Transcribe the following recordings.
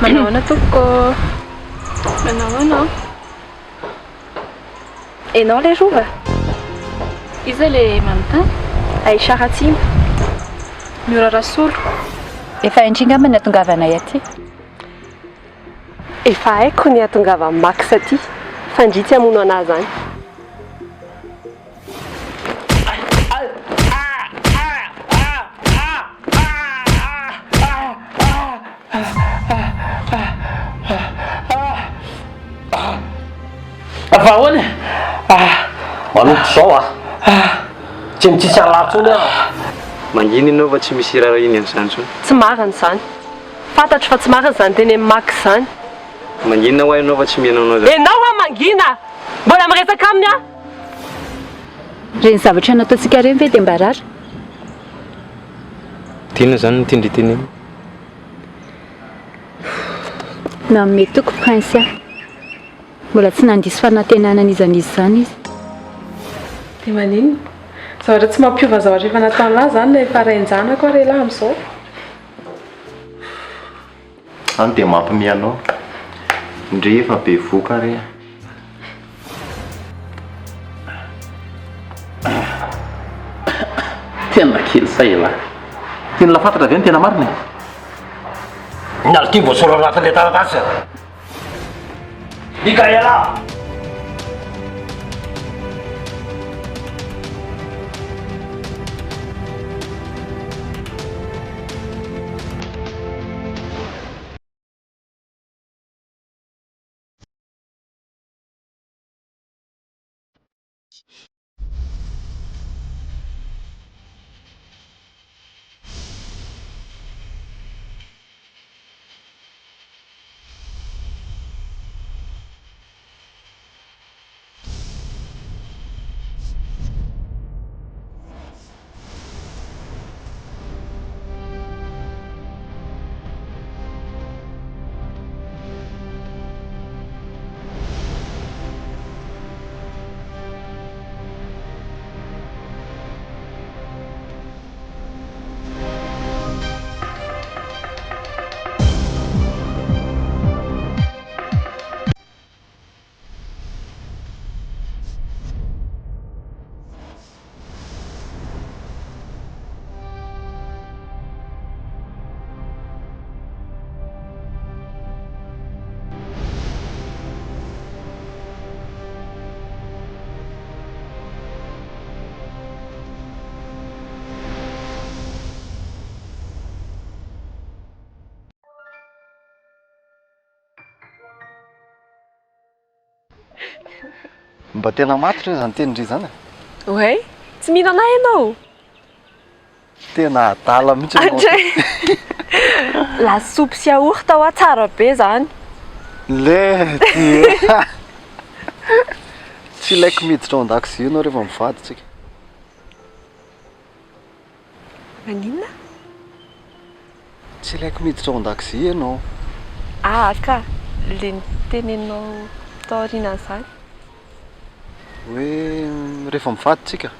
Manao ahoana tompoko? Manao ahoana? Enao le Rova? Iza le manontany? Aïcha Ratsimba. Miora Rasolo. Efa hain-dry ngamba ny hatongavanay aty. Efa haiko ny hatongavan'i Max aty fa ndry tsy hamono anah zany. Fa ahoana e? Manomboka izao ah. Tsy mitsitsy an'lah intsony aho. Mangina ianao fa tsy misy iraharahiany an'izany intsony. Tsy marina izany. Fantatro fa tsy marina izany tenenin'i Max izany. Mangina hoa ianao fa tsy mihaino anao izany. Enao hoa mangina! Mbola miresaka aminy aho! Ireny zavatra nataontsika ireny ve dia mba rariny? Inona izany no tian-dry tenenina? Nanome toky Prince ahy. Mbola tsy nandiso fanantenana an'iza n'iza izany izy. Dia maninona? Zavatra tsy mampiova ny zavatra efa nataon'lah izany na efa rain-janako ary elah amin'izao. Zany dia mampime anao. Ndry efa bevoka re. Tena kely say elah. Tian'lah fantatra ve ny tena marina e? Ny aly ity voasoratra anatin'ilay taratasy a! Mikaela! Mba tena matotra izany tenin-dry izany e. Ouais, tsy mino anah ianao? Tena adala mihitsy ianao. Andray! Lasopy sy yaourt hoa tsara be izany. Lety e! Tsy ilaiko miditra ao an-dakozia ianao rehefa mivady tsika. Maninona? Tsy ilaiko miditra ao an-dakozia ianao. Ah ka, le niteneninao tao aorianan'izany. Hoe rehefa mivady tsika.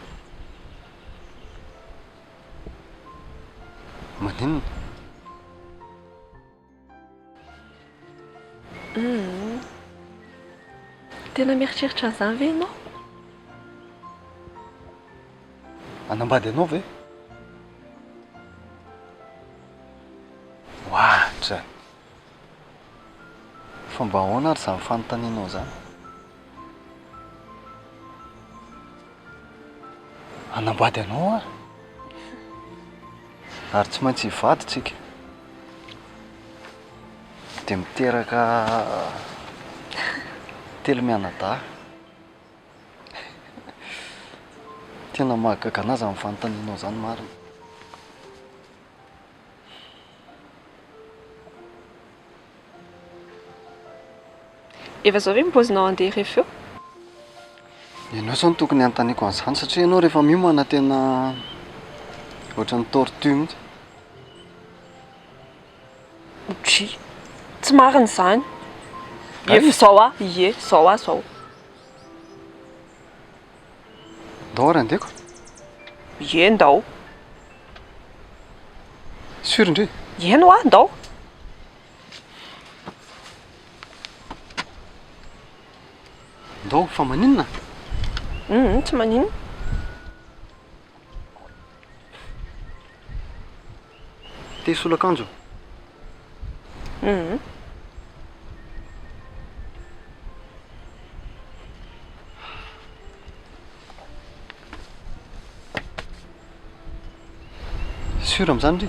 Maninona? Humm. Tena mieritreritra an'izany ve ianao? Hanambady anao ve? Ohatra! Fa mba ahoana ary izany fanontanianao izany? Hanambady anao aho. Ary tsy maintsy hivady tsika. Dia miteraka telo mianadahy. Tena mahagaga anah izany fanontanianao izany marina. Efa zao ve ny paozinao andeha rehefa eo? Ianao zao no tokony hanontaniako an'izany satria ianao rehefa miomana tena ohatran'ny tortue mihitsy. Dry. Tsy marina izany. Efa izao aho, ie, izao aho izao. Ndao ary andeko. Ie, ndao. Sûr ndry? Eny hoa, ndao. Ndao, fa maninona? Hum, tsy maninona. Te hisolo akanjo? Hum. Sûr amin'izany ndry?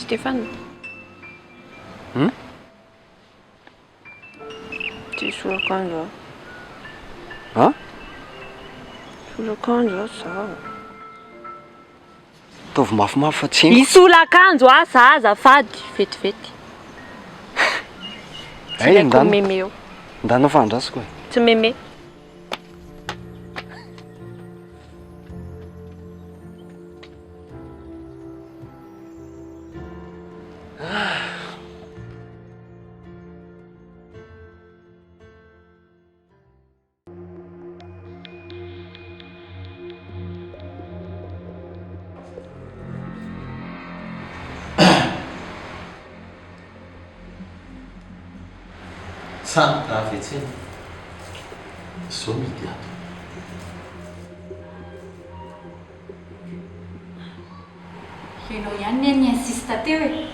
Stéphane. Hmm? Ty hisolo akanjo aho. Ha? Hisolo akanjo aho za. Ataovy mafimafy fa tsy henoko. Hisolo akanjo aho za azafady. Vetivety. Tsy Ay, ilaiko ndana. meme eo. Ndana fa andrasiko e. Tsy meme. Tsara hafetsena zao midy ato. Ianao ihany ne ni-insiste teo e.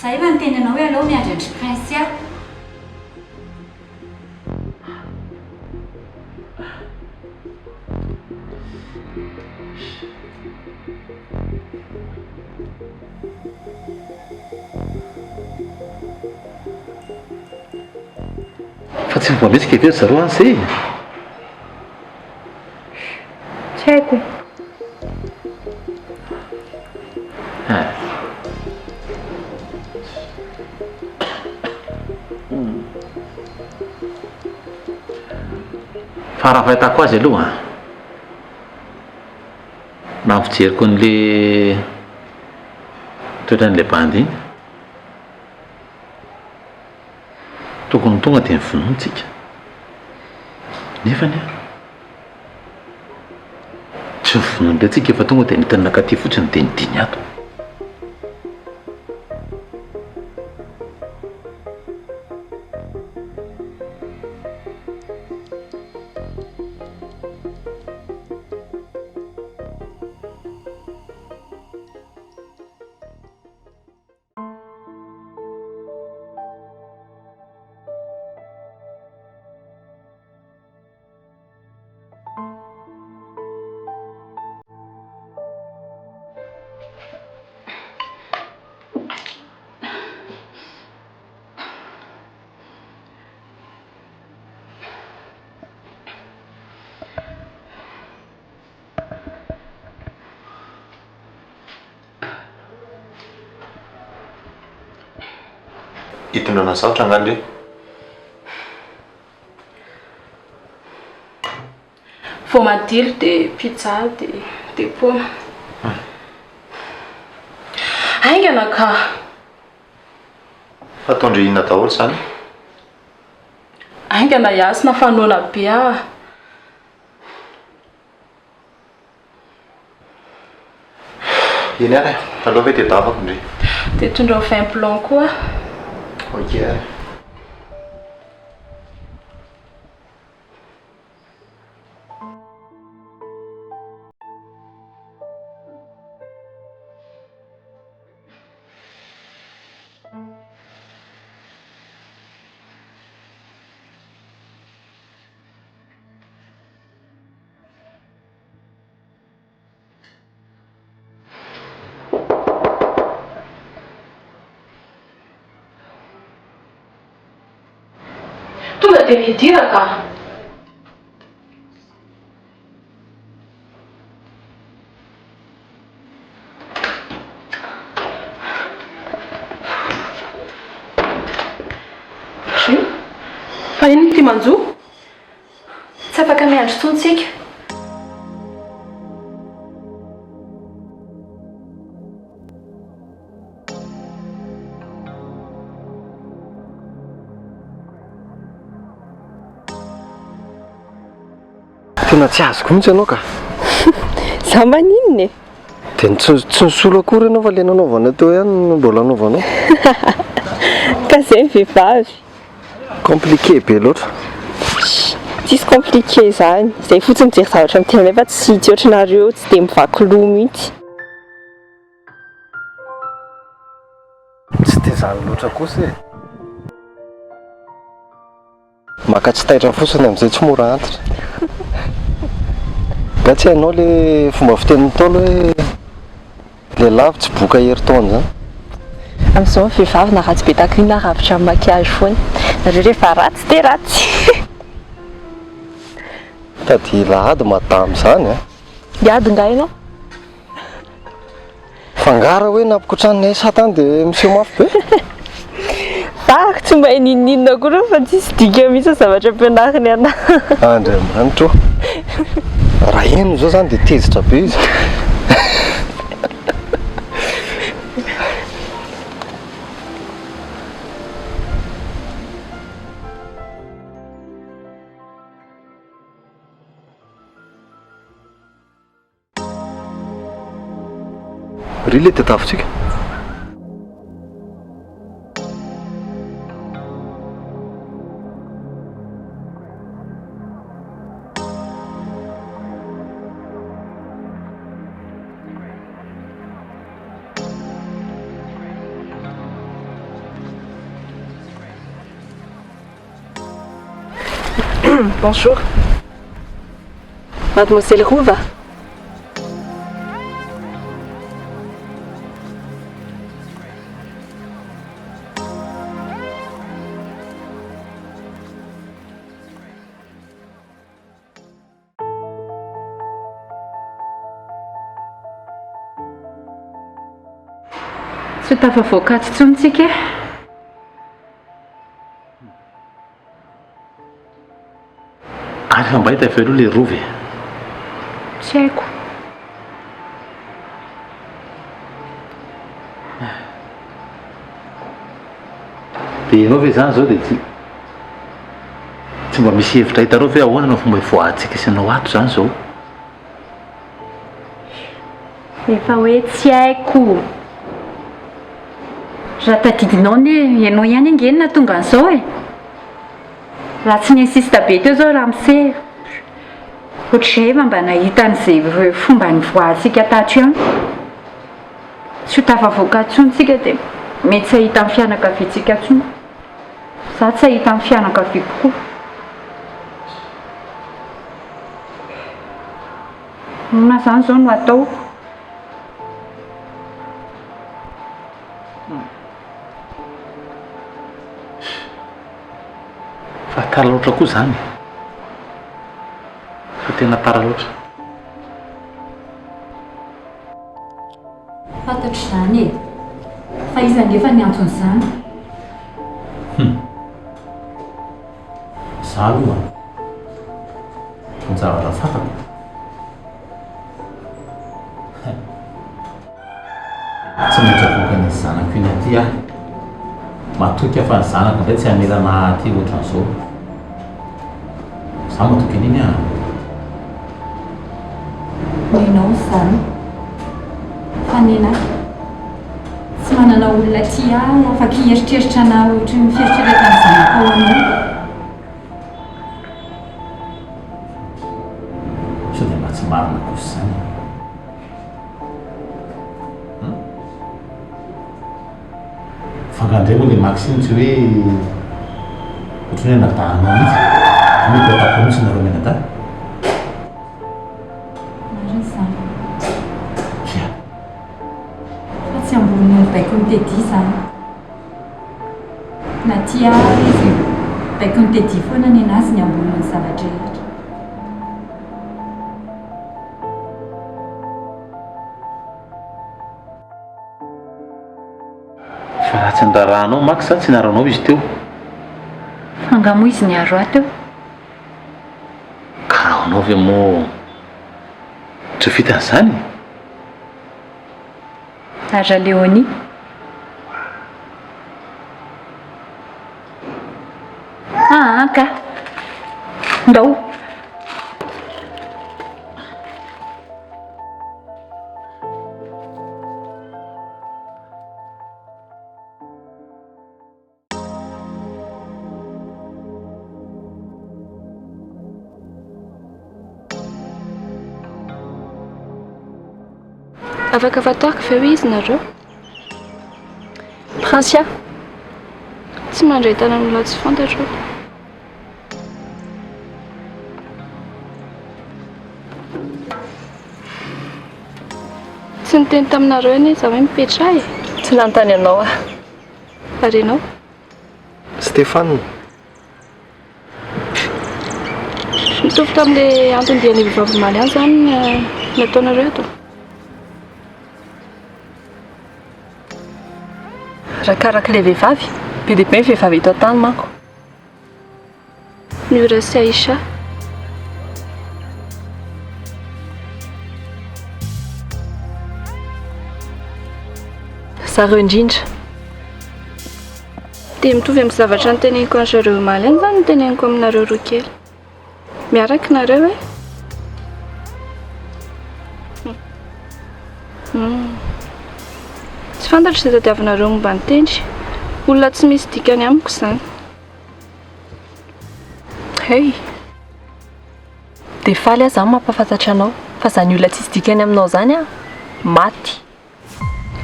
Za efa niteny anao hoe aleo miandry an-dry Princia. Fa tsy mbola mihetsika ve ry zareo any se e? Tsy haiko e. Eh. Fa raha fahitako azy aloha an, na ny fijeriko an'le toetran'ilay bandy iny, tokony tonga dia mivonono tsika. Nefany an, tsy mivonono indray tsika fa tonga dia nentiny nankaty fotsiny dia nidiny ato. Hitondrana sarotra angaha ndry? Voamadilo dia pizza dia dia paoma. Haingana ka! Fa ataon-dry inona daholo izany? Haingana Yasna fa noana be aho. Eny ary e, aleo ve dia davako ndry. Dia tondrao vin blanc koa. Ok ary. Tonga dia midira ka! Dry, fa inona ity manjo? Tsy afaka miandry intsony tsika. Tena tsy azoko mihitsy ianao ka. Za maninona e? Dia tsy tsy nisolo akory ianao fa ilay nanaovanao teo ihany no mbola anaovanao. Ka izay ny vehivavy. Compliqué be loatra. Tsisy compliqué izany. Izay fotsiny mijery zavatra amin'ny tenanay fa tsy tsy ohatranareo tsy dia mivaky loha mihitsy. Tsy dia izany loatra kosa e. Maka tsy taitra fotsiny amin'izay tsy mora antitra. Nga tsy hainao le fomba fitenin'ny Ntaolo hoe lehilahy tsy boka herintaona izany? Amin'izao ny vehivavy na ratsy be tahaka inona ary avotra amin'ny maquillage foana. Nareo rehefa ratsy dia ratsy. Tady lahady madame izany a! Hiady nga ianao? Fa nga raha hoe nampikotranina ahy satan dia miseho mafy be? Fary tsy mahay n'inon'inona akory aho fa tsisy dikany mihitsy ny zavatra ampianariny anahy. Andriamanitra ô! Raha henony izao izany dia tezitra be izy. Ry le tadiavintsika. Bonjour. Mademoiselle Rova. Tsy ho tafavoaka ato intsony tsika e. Ary efa mba hita ve aloha le rova e? Tsy haiko. Dia ianao ve izany izao dia tsy tsy mba misy hevitra hitanao ve ahoana no fomba hivoahantsika sy ianao ato izany izao? Efa hoe tsy haiko. Raha tadidinao anie, ianao ihany ange no nahatonga an'izao e. Raha tsy ni-insiste be teo izao ramose, ohatr'izay efa mba nahita an'izay fomba nivoahantsika tato ihany. Tsy ho tafavoaka intsony tsika dia mety tsy hahita ny fianakaviantsika intsony. Za tsy hahita ny fianakaviako koa. Inona izany izao no atao? Fa tara loatra koa izany e. Fa tena tara loatra. Fantatro izany e! Fa iza anefa ny anton'izany? Hum. Za aloha ny zavatra fantako hein. Tsy maintsy avoakan'ny zanako iny aty aho. Matoky aho fa ny zanako indray tsy hamela anah aty ohatran'izao. Za matoky an'iny aho. Nenao izany. Fa nenah. Tsy manana olona tia ahy afaka hieritreritra anah ohatry ny fieritreretan'ny zanakao anao. Sao dia mba tsy marina kosa izany e? Hum? Fa nga ndray moa le Maxime tsy hoe ohatran'ny hoe anadahinao mihitsy, hoe mety mihitsy nareo mianadahy? Marina izany. Kia. Fa tsy ambony noho ny baikon'i Teddy izany. Na tia ahy izy, baikon'i Teddy foana nenazy ny ambony noho ny zava-drehetra. Fa raha tsy niraharahanao Max a, tsy niaro anao izy teo. Fa angaha moa izy niaro ahy teo? Ka raha anao ve moa tsy ho vitan'izany e? Ary raha Léonie? Aa ka! Ndao! Afaka fantariko ve hoe iza nareo? Princia. Tsy mandray tanan'olona tsy fantatro aho. Tsy niteny taminareo anie izaho hoe mipetraha e. Tsy nanontany anao aho. Ary ianao? Stéphane. Mitovy tamin'ilay anton-dian'ilay vehivavy omaly ihany izany ny ataonareo eto. Arakarak'ilay vehivavy, be dia be ny vehivavy eto an-tany manko. Miora sy Aisha. Zareo indrindra. Dia mitovy amin'ny zavatra noteneniko an-dry zareo omaly ihany izany no teneniko aminareo roa kely. Miaraka nareo e? Hmm. Tsy fantatro izay tadiavinareo momba ny tendry. Olona tsy misy dikany amiko izany. Hey! Dia faly aho izany mampahafantatra anao fa izany olona tsisy dikany aminao izany an, maty.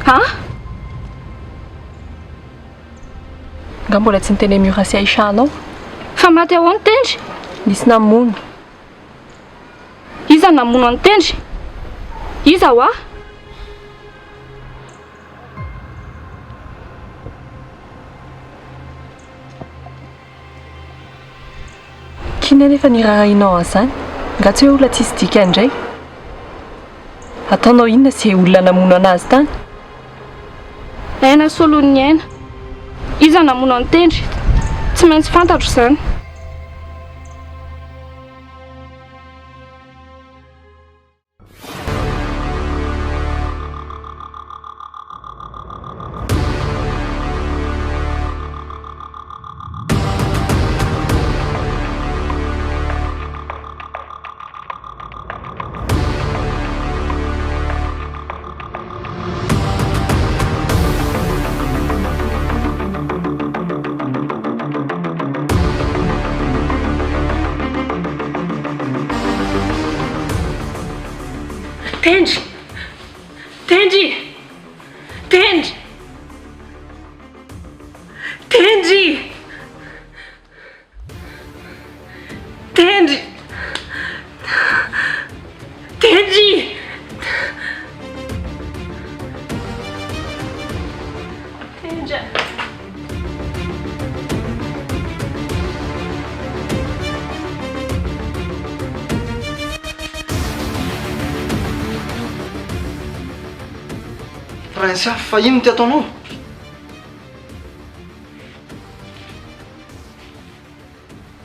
Ha? Nga mbola tsy niteny Mura sy Aisha anao? Fa maty ahoana Tendry? Nisy namono. Iza namono an'i Tendry? Iza hoa? K'inona anefa ny iraharahianao an'izany? Nga tsy hoe olona tsisy dikany indray? Ataonao inona izay olona namono an'azy tany? Aina solon'ny aina. Iza namono an'i Tendry? Tsy maintsy fantatro izany. Tendry! Tendry! Tendry! Tendry! Tendry! Tendry! Tendry a! Prince, fa inona ty ataonao?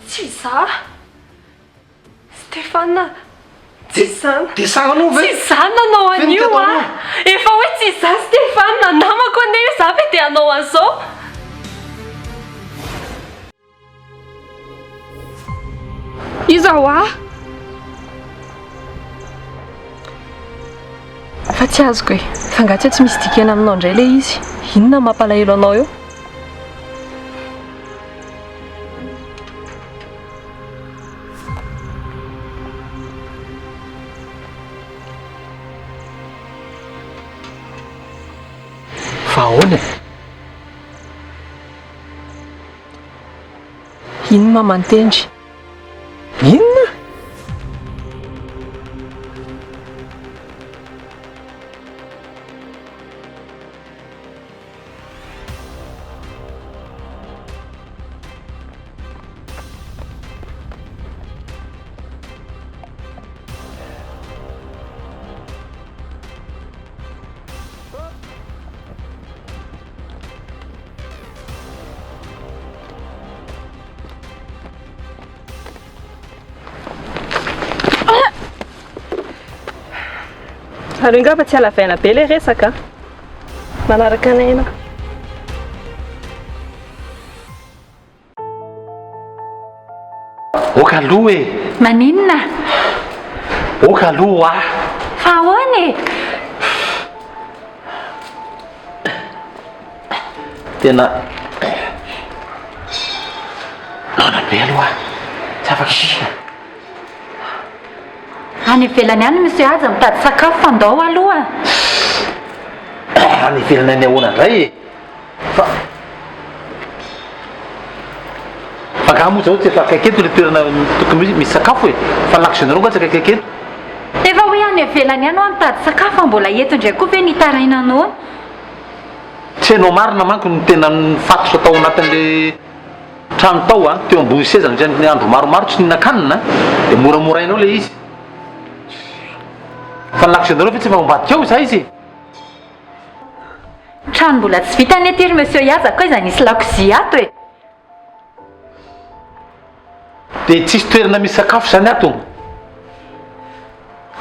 Tsy za! Stéphane, tsy izany. Dia sahanao ve? Tsy izaho nanao an'io a! Efa hoe tsy izaho Stéphane, namako anie io, izaho ve dia hanao an'izao? Iza hoa? Fa tsy azoko e! Fa nga tsy hoe tsy misy dikany aminao indray ilay izy? Inona no mampalahelo anao eo? Fa ahoana e? Iny mamantendry. Inona? Aleo angamba tsy halavaina be ilay resaka a. Manaraka anay ianao. Ok aloha e! Maninona? Ok aloha hoa! Fa ahoana e? Tena noana be aloha aho, tsy afaka sisa. Any ivelany any Monsieur Haja mitady sakafo fa ndao aloha. Fa any ivelany any ahoana indray e? Fa Fa angaha moa izao tsy efa akaiky eto ilay toerana tokony misy sakafo e? Fa ny lakozianareo angaha tsy akaiky eto? Efa hoe any ivelany any hoa mitady sakafo fa mbola eto indray koa ve ny hitarainanao? Tsy hainao marina manko ny tena nifatotra tao anatin'ilay trano tao a, teo ambony seza nandritra ny andro maromaro tsy nihinan-kanina dia moramorainao ilay izy. Fa ny lakozianareo ve tsy efa ao ambadika ao izahay izy e? Trano mbola tsy vita anie ty ry Monsieur Yaza ko aiza nisy lakozia ato e! Dia tsisy toerana misy sakafo izany ato?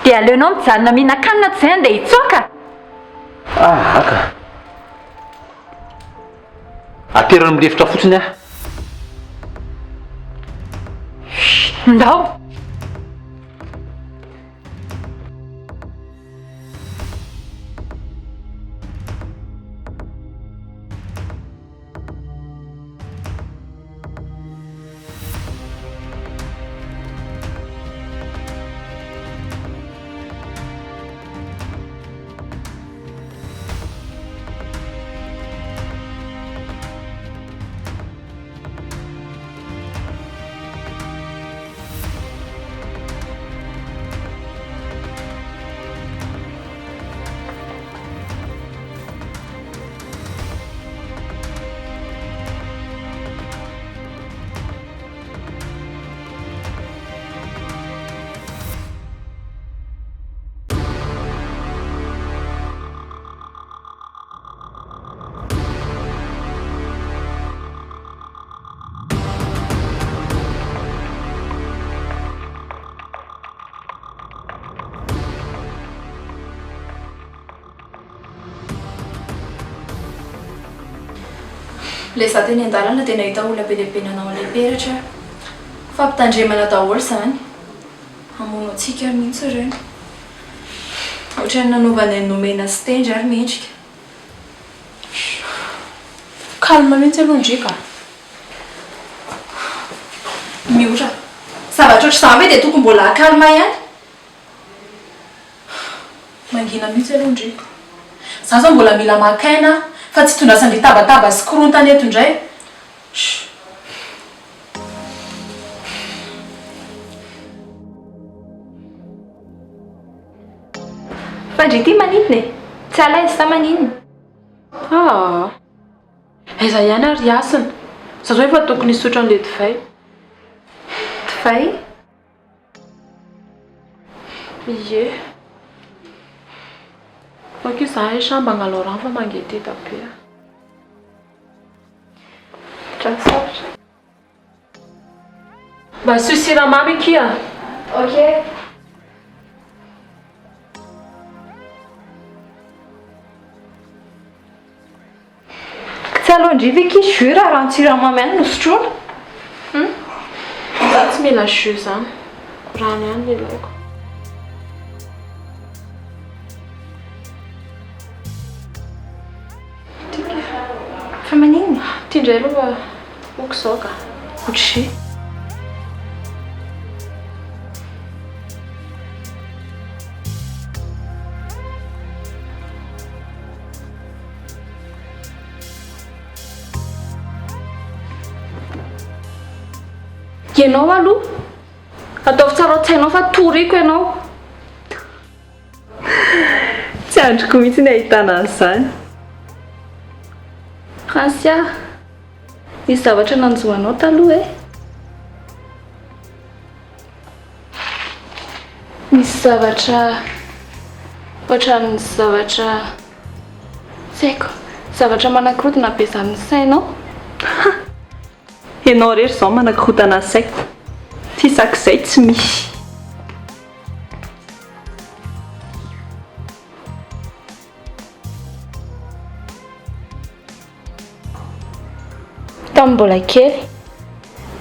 Dia aleonao mijanona mihinan-kanina toy izay handeha hitsoaka? Ah ka. Atero any milefitra fotsiny aho. Ndao! Ilay izaho teny an-dalana dia nahita olona be dia be nanao an'ilay peratra aho. Fampitandremana daholo izany. Hamono antsika mihitsy ireny. Ohatran'ny nanaovany an'i Nomena sy Tendry ary Mendrika. Calme mihitsy aloha ndry ka. Miora. Zavatra ohatr'izany ve dia tokony mbola ha-calme ihany? Mangina mihitsy aloha ndry. Za zao mbola mila maka aina fa tsy tondrasan-dry tabataba sy korontana eto indray. Shh. Fa ndry ity maninona e? Tsy à l'aise sa maninona? Ah. Aiza ihany ary Hasina? Za zao efa tokony hisotro an'ilay divay. Divay? Ie. Ok izahay sha mba angalao rano fa mangetaheta be aho. Rasaotra. Mba asio siramamy akia. Ok. Tsy aleon-dry ve akia jus raha ranon-tsiramamy ihany no sotroina? Hum. Za tsy mila jus zany. Rano ihany no ilaiko. Fa maninona? Ty indray aloha ok izao ka. Ohatrizay. Ianao aloha, ataovy tsara ao an-tsainao fa toriko ianao. Tsy andriko mihitsy ny ahitana an'izany. Francia, nisy zavatra nanjo anao taloha e? Nisy zavatra ohatran'ny zavatra tsy haiko, zavatra manakorontana be izany ny sainao. Ianao irery izao manakorontana ny saiko. Tsy isak'izay tsy misy. Tamin'ny mbola kely,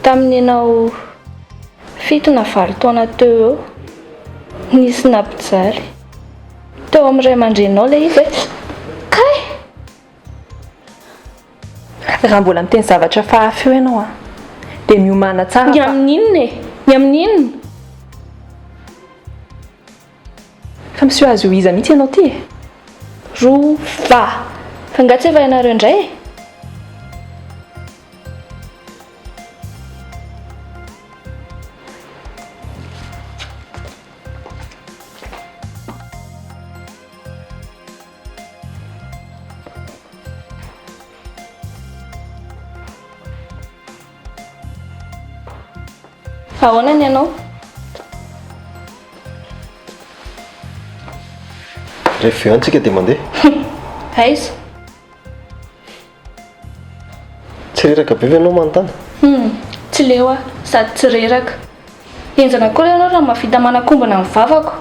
tamin'ny ianao fito na valo taona teo eo, nisy nampijaly. Teo amin'ny ray aman-dreninao ilay izy e! Kay! Raha mbola miteny zavatra hafahafa eo ianao an, dia miomàna tsara Ny fa. amin'ny inona e? Ny amin'ny inona? Fa miseho azy ho iza mihitsy ianao ity e? Rova! Fa angaha tsy efa hainareo indray e? Ahoana ny anao? Rehefa avy eo antsika dia mandeha. Aiza? Tsy reraka be ve ianao manontany? Hum, tsy leo aho, sady tsy reraka. Henjana koa ianao raha mahavita manakombona ny vavako.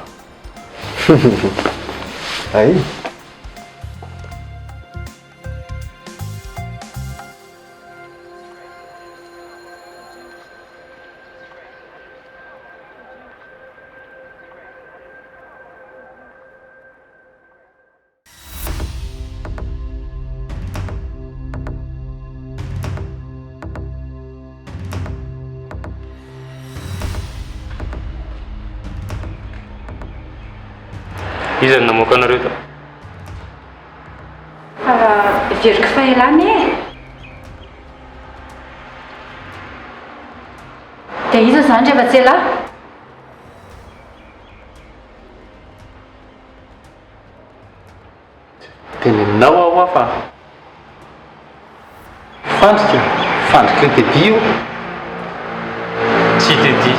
Hay. Iza no namoaka anareo tao? Heveriko fa elah anie e! Dia iza izany rehefa tsy elah? Teneninao aho hoa fa fandrika, fandriky ny Teddy io. Tsy Teddy,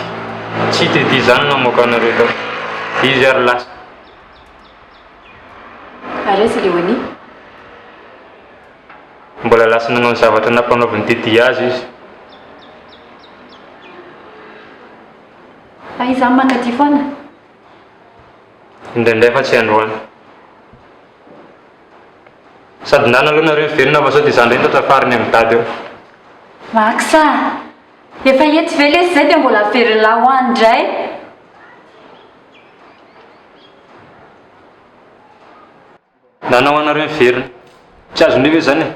tsy Teddy izany no namoaka anareo tao. Izy ary lasa. Ary aiza Léonie? Mbola lasa nanao ny zavatra nampanaovin'i Teddy azy izy. Fa iza no mankaty foana? Indraindray fa tsy androany. Sady ndana aloha nareo miverina fa sao dia za ndray tratra farany amin'i dada eo. Max a! Efa etsy ve lesy izay dia mbola averin'lah ho any indray? Nanao anareo miverina. Tsy azon'io ve izany e?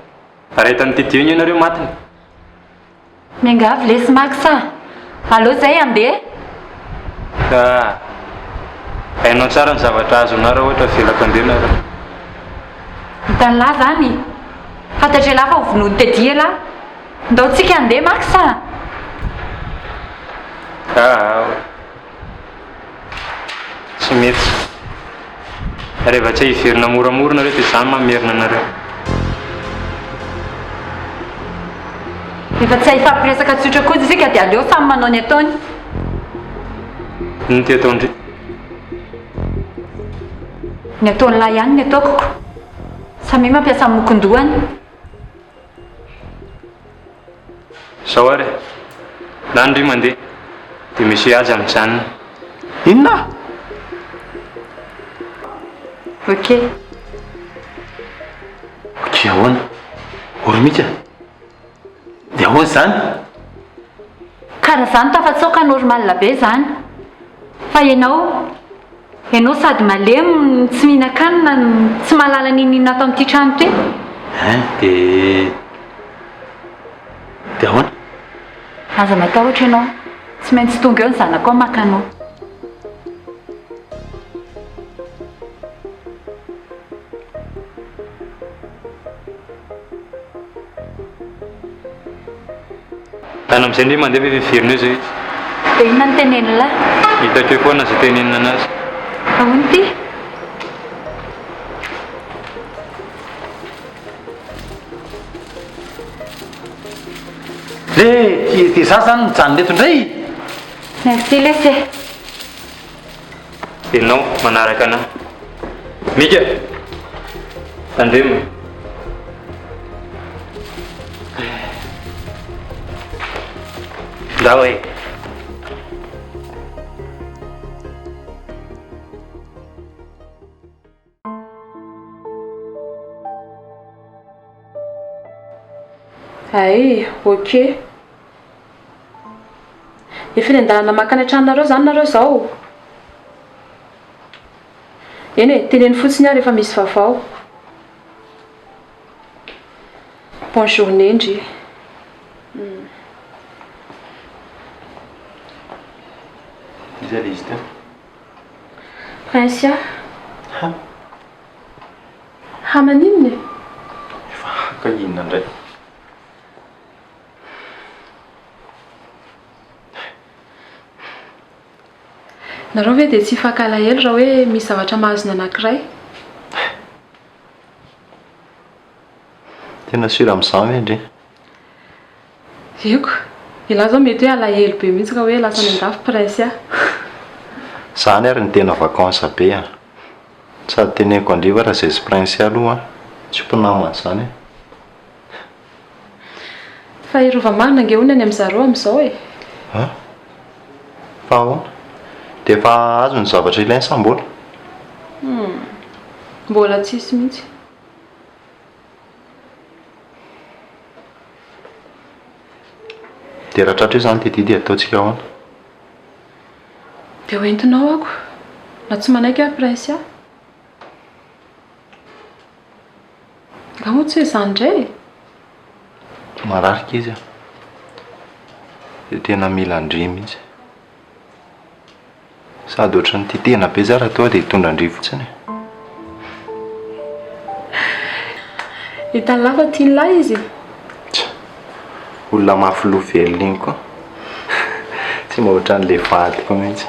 Ary eto amin'ity dia io anie nareo matiny. Miangavy lesy Max a! Aleo zay handeha. Ah! Hainao tsara ny zavatra azonao raha ohatra avelako handeha nareo. Hitan'lah zany? Fantatr'elah fa ho vonoin'i Teddy elah. Ndao tsika handeha Max a! Ah! Tsy mety. Reva tsy hiverina moramora nareo dia za mamerina anareo. Efa tsy hifampiresaka tsotra koa isika dia aleo samy manao ny ataony. Inona ty ataon-dry? Ny ataon'lah ihany ny ataoko ko. Samia mampiasa ny mokon-dohany. Zao ary e. Lany ry mandeha. Dia Monsieur Haja mijanona. Inona? Ok. Ok ahoana? Ory mika? Dia ahoana izany? Ka raha zany tafatsoaka normal be zany. Fa ianao, ianao sady malemy no tsy mihinan-kanina no tsy mahalala n'inon'inona ato amin'ity trano ity. Hein, dia dia ahoana? Aza matahotra ianao, tsy maintsy tonga eo ny zanakao maka anao. Tany amin'izay ndry mandeha ve miverina eo zay izy. Dia inona no tenenin'lah? Hitako eo foana izay tenenina anazy. Ahoana ity? Le, dia dia za zany mijanona eto indray? Merci lesy e. Ianao manaraka anah. Mika! Tandremo. Ndao e. Hay, ok. Efa eny an-dalana mankany an-tranonareo izany nareo izao? Eny e, teneno fotsiny aho rehefa misy vaovao. Bonne journée ndry. Iza ilay izy teo? Princia. Ha? Ha maninona e? Efa haka inona indray? Nareo ve dia tsy hifankalahelo raha hoe misy zavatra mahazo ny anankiray? Tena sûr amin'izany ve ndry? Eko, ialahy zao mety hoe alahelo be mihitsy raha hoe lasa any an-dafy Prince a. Zany ary ny tena vacances be a. Sady teneniko an-dry fa raha zay sy Prince aloha an, tsy mpinamana izany e. Fa i Rova marina ange hono any amin'zareo amin'izao e. An? Fa ahoana? Dia efa azo ny zavatra ilainy sa mbola? Hum. Mbola tsisy mihitsy. Dia raha tratra eo izany Teddy dia ataontsika ahoana? Dia ho entinao ako. Na tsy manaiky aho Princia. Nga moa tsy hoe izany indray e? Marary ankizy a. Dia tena mila an-dry mihitsy. Sady ohatran'ny tia tena be za raha toa dia hitondra an-dry fotsiny e. Hitan'lah fa tian'lah izy e. Tsa! Olona mafy loha velona iny koa. Tsy mba ohatran'ilay vadiko mihitsy.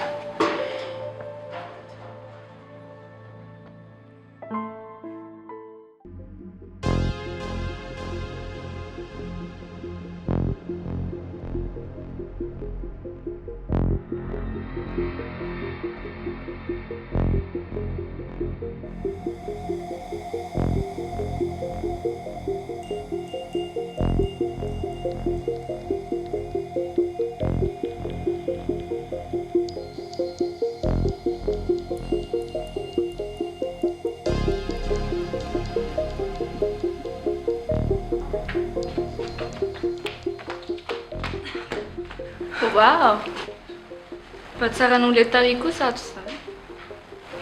Waouh! Mba tsara noho ilay tary kosa ato izany.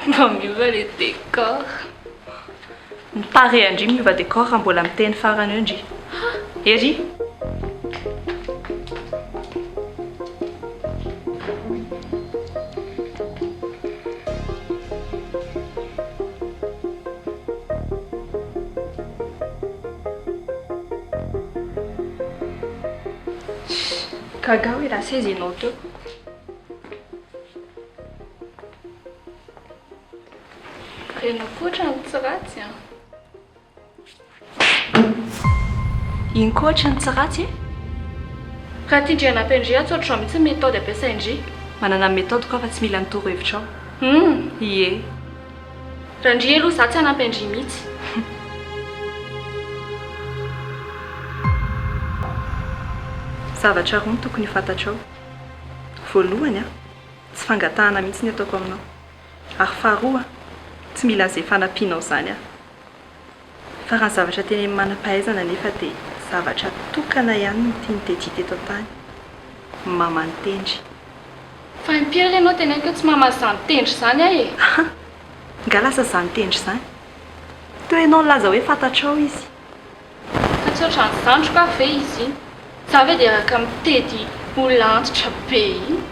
Mba miova ilay décor. Ny tarehin-dry miova décor raha mbola miteny farany eo ndry. Ery! Gaga aho hoe lasa aiza ianao teo. Rena koa ohatran'ny tsy ratsy an. Iny koa ohatran'ny tsy ratsy e. Raha tian-dry hanampy an-dry aho tsy ohatr'izao mihitsy ny méthode ampiasain-dry. Manana ny méthode-ko aho fa tsy mila ny torohevitrao. Hum! Ie. Raha ndry aloha izaho tsy hanampy an-dry mihitsy. Zavatra roa no tokony ho fantatrao. Voalohany an, tsy fangatahana mihitsy ny ataoko aminao. Ary faharoa, tsy mila an'izay fanampianao izany aho. Fa raha ny zavatra tenenin'ny manam-pahaizana anefa dia zavatra tokana ihany no tian'i Teddy teto an-tany, maman'i Tendry. Fa impiry re ianao teneniko hoe tsy mamaly izany Tendry izany aho e! Aha! Nga lasa izany Tendry izany? Teo ianao nilaza hoe fantatrao izy. Fa tsy ohatran'ny zandriko ary ve izy iny? Za ve dia araka mitety olona antitra be iny?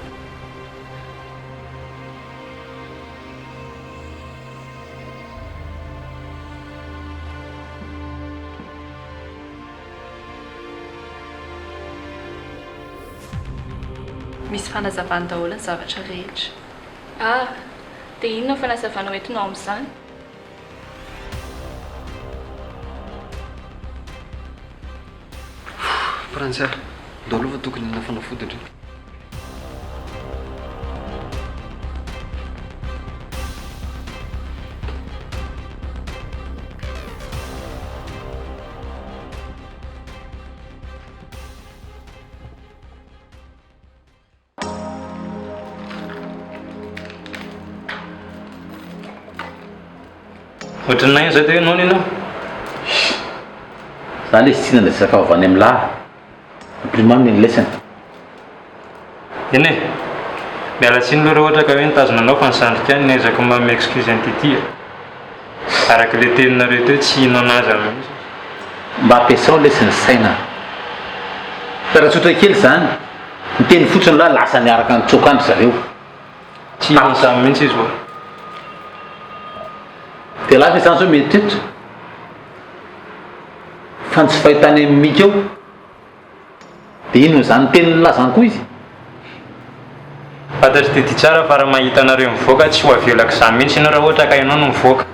Misy fanazavany daholo ny zavatra rehetra. Ah! Dia inona ny fanazavana hoentinao amin'izany? Prince a, ndao aloha fa tokony hihinana fanafody ndry. Ohatran'ny naina zay teo ianao ianao. Za lesy tsy hihinana sakafo avy any amin'lah. Ampirimo aminy ny lesany. Eny e. Miala tsiny aloha raha ohatra ka hoe nitazona anao fa ny zandriko ihany no ezaka manome excuse an'i Titi e. Araka ilay teninareo teo tsy hino an'azy aho mihitsy. Mba ampiasao lesy ny saina. Tara tsotra kely zany. Niteny fotsiny lah lasa niaraka nitsoaka any ry zareo. Tsy hino an'izany mihitsy izy oa. Dia lasa izany zao mieritreritra. Fa ny tsy fahitany an'i Mika eo dia inona izany teny nilazany koa izy? Fantatr'i Teddy tsara fa raha mahita anareo mivoaka tsy ho avelako izany mihitsy ianao raha ohatra ka ianao no mivoaka.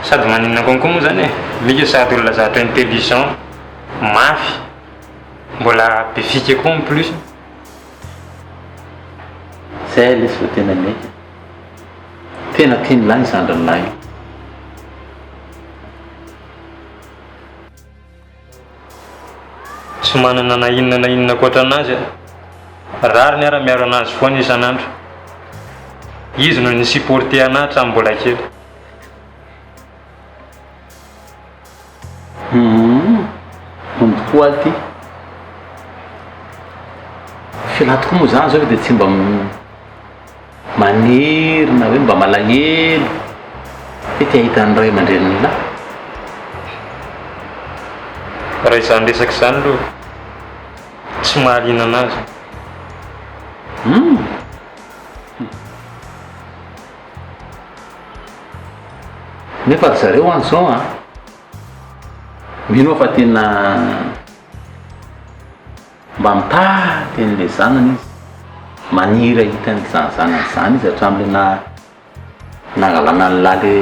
Sady maninona konko moa izany e? Mika sady olona zatra intelligent, mafy, mbola be fika koa en plus. Zay lesy vao tena miaiky e. Tena tian'lah io zandrin'lah io. Tsy manana na inona na inona ankoatra an'azy aho. Rariny aho raha miaro an'azy foana isan'andro. Izy no ni-supporter an'ahy hatramin'ny mbola kely. Humm, hono tokoa aho ity. F'elah tokoa moa izany izao dia tsy mba maniry na hoe mba malahelo hoe te hahita ny ray aman-drenin'lah. Raha izany resaka izany aloha tsy mahaliana an'azy. Humm. Nefa ry zareo any zao an, mino aho fa tena mba mitady an'ilay zanany izy, maniry hahita an'izany zanany izany izy hatramin'ilay na- nangalana an'lah le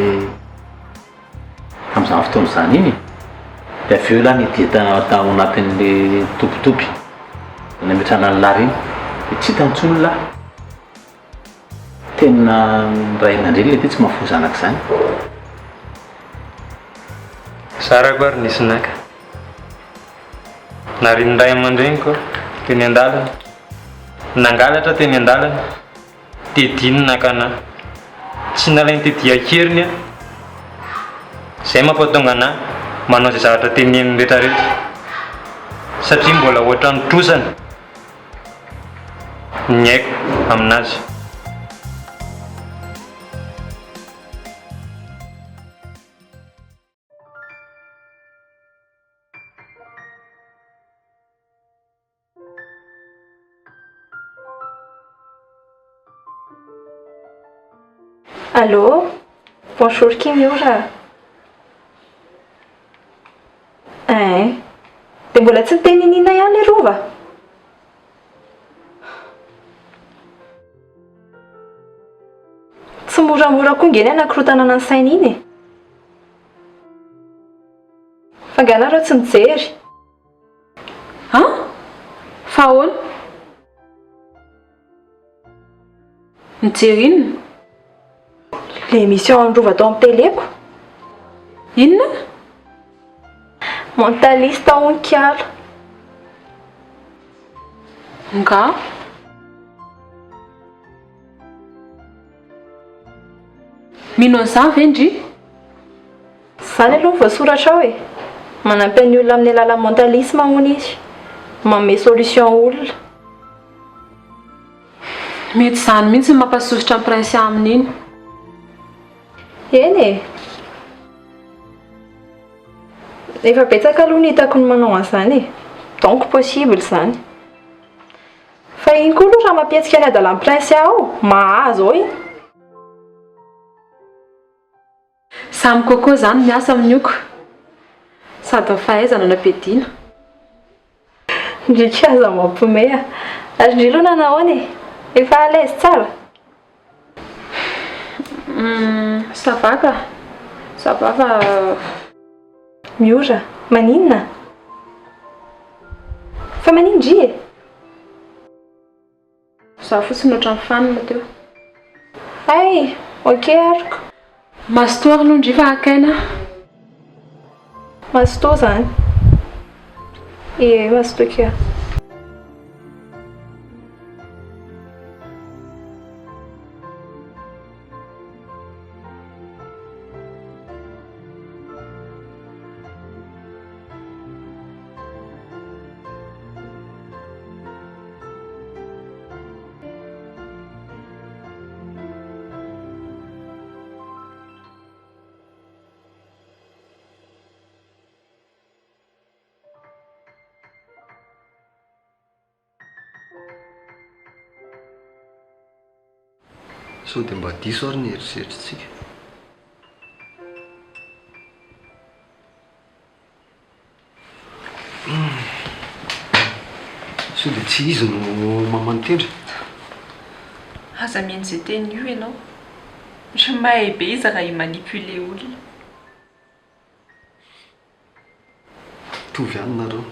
tamin'izany fotoana izany iny e, dia avy eo lah nidia tao anatin'le tobitoby nametrahana an'lah ireny, dia tsy hitany intsony lah. Tena ny ray aman-dreny le ty tsy mahafoy zanaka izany. Zarako ary nisy naka. Narian'ny ray aman-dreniko teny an-dalana. Nangalatra teny an-dalana. Teddy no naka anà. Tsy nalain'i Teddy an-keriny aho. Izay mampatonga anà manao izay zavatra teneniny rehetrarehetra. Satria mbola ohatran'ny trosany. Ny aiko aminazy. Allô, bonjour Kimiora. Ein, dia mbola tsy niteny iniana ihany le rova? Tsy moramora koa nge ny anakorotanana ny saina iny e. Fa nga nareo tsy mijery? An? Fa ahoana? Mijery inona? Le émission an'i Rova tao amin'ny télé-ko. Inona? Mentaliste hono kiala. Nga? Mino an'izany ve ndry? Izany aloha voasoratra ao e! Manampy an'ny olona amin'ny alalan'ny mentalisme hono izy. Manome solution olona. Mety izany mihitsy no mampasosotra an'i Princia amin'iny. Eny e! Efa betsaka aloha ny hitako ny manao an'izany e! Donc possible izany. Fa iny koa aloha raha mampihetsika ny adalan'i Princia ao, mahazo ao iny. Samy coco zany miasa amin'io ko. Sady ny fahaizana no ampiadiana. Ndry ki aza mampime a. Ary ndry aloha nanahoana e? Efa à l'aise tsara? Hum, ça va ka. Ça va fa. Miora, maninona? Fa maninona ndry e? Za fotsiny ohatran'ny fanina teo. Hay, ok ariko. Mazotoa ary aloha ndry fa haka aina aho. Mazotoa zany. Ie, mazotoa kia. Sao dia mba diso ary ny eritreritritsika? Sao dia tsy izy no maman'i Tendry? Aza mino izay teniny io ianao. Ohatran'ny mahay be izy raha hi-manipuler olona. Mitovy ihany nareo.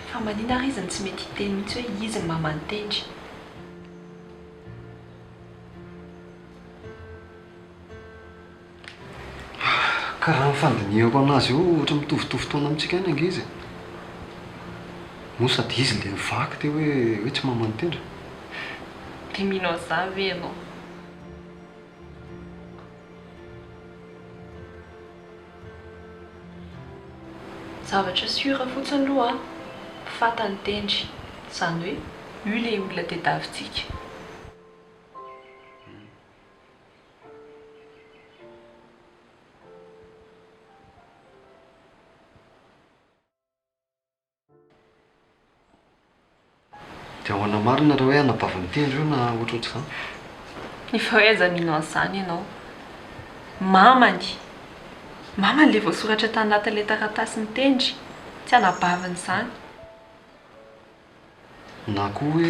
Fa manina ary izy no tsy mety hiteny mihitsy hoe izy no maman'i Tendry? Ka raha ny fandinihako anazy io ohatra mitovitovy taona amintsika ihany ange izy e. Moa sady izy le nivaky teo hoe hoe tsy maman'i Tendry. Dia mino an'izany ve ianao? Zavatra sûr fotsiny aloha an, fantany Tendry. Izany hoe io ilay olona tediavintsika. Dia ahoana marina raha hoe anabavin'i Tendry io na ohatrohatr'izany? Efa hoe aiza mino an'izany ianao. Mamany. Mamany ilay voasoratra tanatin'ilay taratasin'i Tendry. Tsy anabaviny izany. Na koa hoe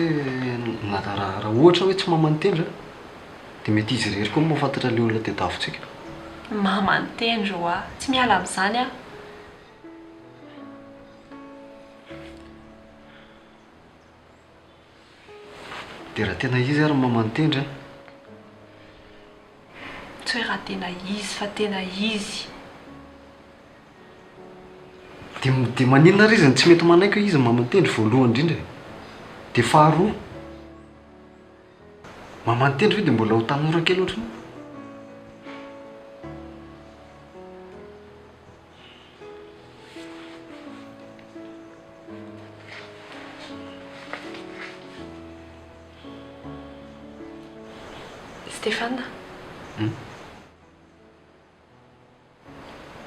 na raha raha ohatra hoe tsy maman'i Tendry an, dia mety izy irery koa no mahafantatra ilay olona tediavintsika. Maman'i Tendry ho'a. Tsy miala amin'izany aho. Dia raha tena izy ary ny maman'i Tendry an? Tsy hoe raha tena izy fa tena izy. Dia dia maninona ary izy no tsy mety manaiky hoe izy no maman'i Tendry voalohany indrindra e? Dia faharoa, maman'i Tendry ve dia mbola ho tanora kely ohatran'io? Stéphane?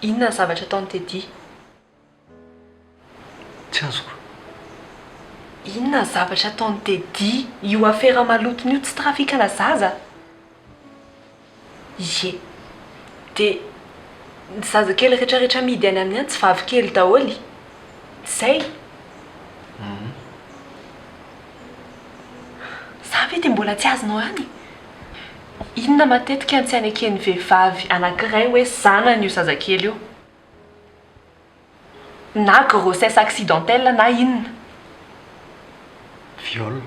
Inona ny zavatra ataon'i Teddy? Tsy azoko. Inona ny zavatra ataon'i Teddy? Io afera malotony io tsy trafikana zaza? Ie. Dia ny zazakely rehetrarehetra amidy any aminy any tsy vavikely daholo? Izay? Za ve dia mbola tsy azonao ihany? Inona matetika no tsy aneken'ny vehivavy anankiray hoe zanany io zazakely io? Na grossesse accidentelle na inona? Viol.